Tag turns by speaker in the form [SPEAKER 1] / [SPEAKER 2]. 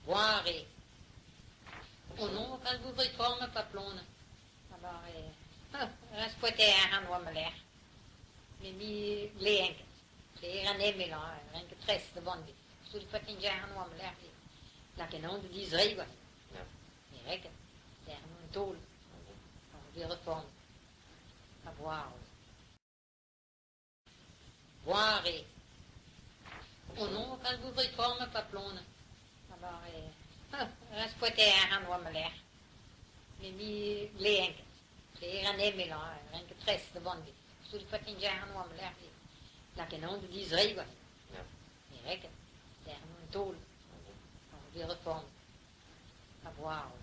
[SPEAKER 1] Boare. On kan vous forme pa plone. Alors, respecter han oa ma lec'h. Me mi leenket. Leren emel renket tres de bandi. Sul fatin han oa ma lec'h. Lak en on de dizrei gwa.
[SPEAKER 2] Ja.
[SPEAKER 1] Me reket. Der un tol. An reform. A boare. Boare. On kan vous forme pa plone. Alors, respecter han oa ma lec'h. Me mi leenket. Leren emel renket tres de bandi. Sul fatin han oa ma lec'h. Lak en on de dizrei gwa.
[SPEAKER 2] Ja.
[SPEAKER 1] Me reket. Der un tol. An reform. A boare.